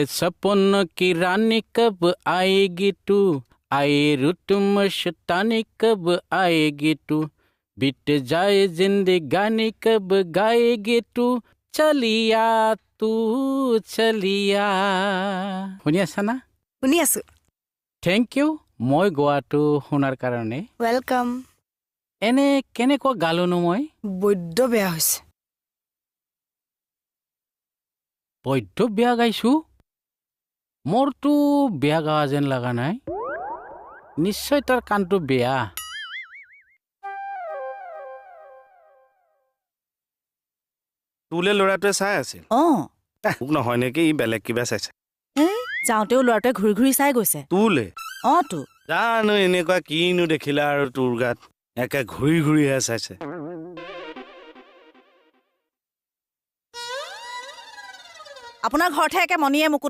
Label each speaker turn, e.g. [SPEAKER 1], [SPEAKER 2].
[SPEAKER 1] सपनों की रानी कब आएगी तू, आए रुत मस्तानी कब आएगी तू, बीत जाए जिंदगानी कब गाएगी तू, चलिया तू चलिया। শুনি আছা না?
[SPEAKER 2] শুনি আছো।
[SPEAKER 1] Thank U মই গোৱাটো শুনাৰ কাৰণে।
[SPEAKER 2] Welcome.
[SPEAKER 1] এনে কেনেকুৱা গালোনো মই?
[SPEAKER 2] বৈদ্য বেয়া হৈছে।
[SPEAKER 1] বৈদ্য বেয়া গাইছো? মোৰতো বেয়া গোৱা যেন লগা নাই। নিশ্চয় তাৰ কাণটো বেয়া।
[SPEAKER 3] তোলে ল'ৰাটোৱে চাই আছিল। মোক নহয় নেকি, ই বেলেগ কিবা চাইছে।
[SPEAKER 4] যাওঁতেও ল'ৰাটোৱে ঘূৰি ঘূৰি চাই গৈছে
[SPEAKER 3] তোলে।
[SPEAKER 4] অঁ তো।
[SPEAKER 3] জানো এনেকুৱা কিনো দেখিলা আৰু তোৰ গাত একে ঘূৰি ঘূৰিহে চাইছে।
[SPEAKER 4] আপোনাৰ ঘৰতহে একে মণিয়ে মুকুত।